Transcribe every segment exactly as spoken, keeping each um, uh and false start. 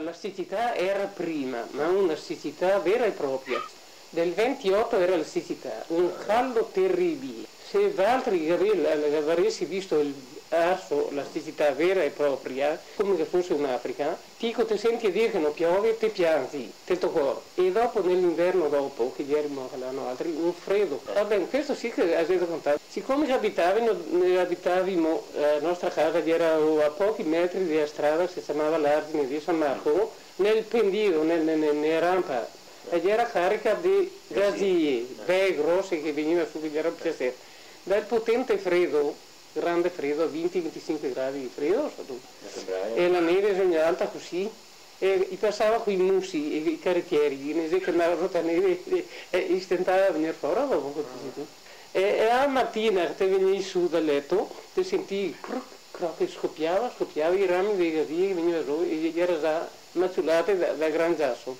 La sicità era prima, ma una sicità vera e propria. Del ventioto era la sicità, un caldo terribile. Se valtri gavè-, gavaresi visto el, aso, la sicità vera e propria, come che fose un'Africa, ti co te senti dir che no piove, te pianzi, te tocò. E dopo, nel inverno dopo, che gerimo là noaltri, un fredo. Va ben, questo sì che a xe da contar. Sicome che abitavimo, eh, abitavimo, eh, la nostra casa gera a pochi metri dea strada, se ciamava l'Argine de San Marco, nel pendio, nel, nel, nel, nea rampa, e gera carica de gasie, bele grose che vegniva su, che gera un piaser. Dal potente fredo, grande fredo, vinti, vintisinque gradi de fredo, sa tu. E la neve xe alta cusì, e i pasava coi musi, e i caretieri, i ne xe che andava sota neve, e, e i stentava a vegnir fora dopo, cusì, sa tu. E, e a matina che te vegnivi su dal leto, te sentivi croc, croc, che scopiava, scopiava, i rami dee gasie che vegniva su, e gera za maciulate da, dal gran giaso.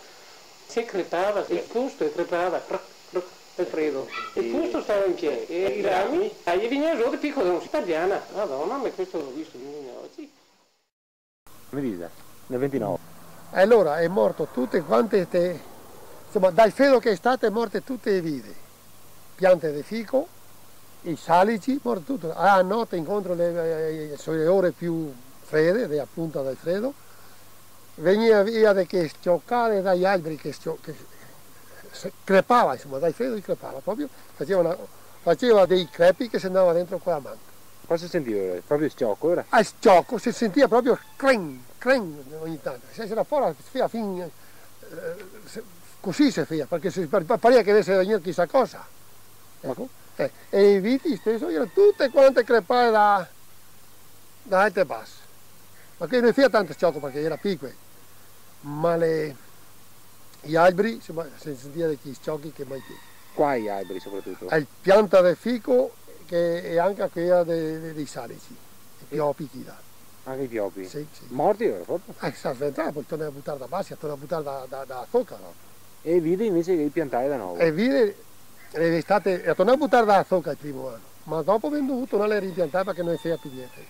Se crepava, el fusto, e crepava, croc, croc, el fredo. El fusto stava in pie, e i rami, ah, i vegniva su de picolo, italiana. Madona, ma questo go visto mi ogi. Me dise, nel ventinove. E alora xe morto tute quante ste, insoma, dal fredo che xe stà xe morte tute e vide, piante de fico, i salici, morto tuto. A note incontro le, eh, eh, so le ore più frede, de, apunto, dal fredo, vegnea via de che s-ciocà dai alberi che s-cio-, che s-, crepava, insoma, dal fredo i crepava proprio, faceva na, faceva dei crepi che se ndava dentro co la man. Cosa se sentiva? Proprio s-cioco, era? A s-cioco, se sentia proprio cren, cren ogni tanto. Se, se era fora, se fea fin, eh, se, cusì se fea, parché se, par-, par-, parea che gavese da vegnir chisà cosa. Eco. Eh, e i viti steso, gera tute quante crepade da, da alte base. Ma che no i fea tanto s-cioco parché gera picoe. Ma le, i alberi, insoma, se sentia de chi s-ciochi che mai più. Quai alberi sopratuto? El pianta de fico che, e anca quea de, de, dei salici, i piopi, chi là. Anca i piopi? Sì, sì. Morti lori proprio? Eh, se sventava, po i tornava a butar da base, i tornava a butar da, da, da zoca, no? E vide invese che i piantava da novo? E vide, e l'estate, i tornava a butar da zoca el primo ano, ma dopo gavemo dovù tornarle a ripiantar parché no i fea più gnente.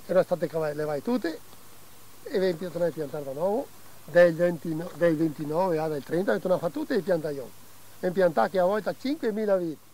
Gera state cava-, levade tute, e gavemo tornà a piantar da novo, del venti, del ventinove al trenta, gavemo tornà a far tute e piantajon. Gavemo piantà che a volta sinquemila viti.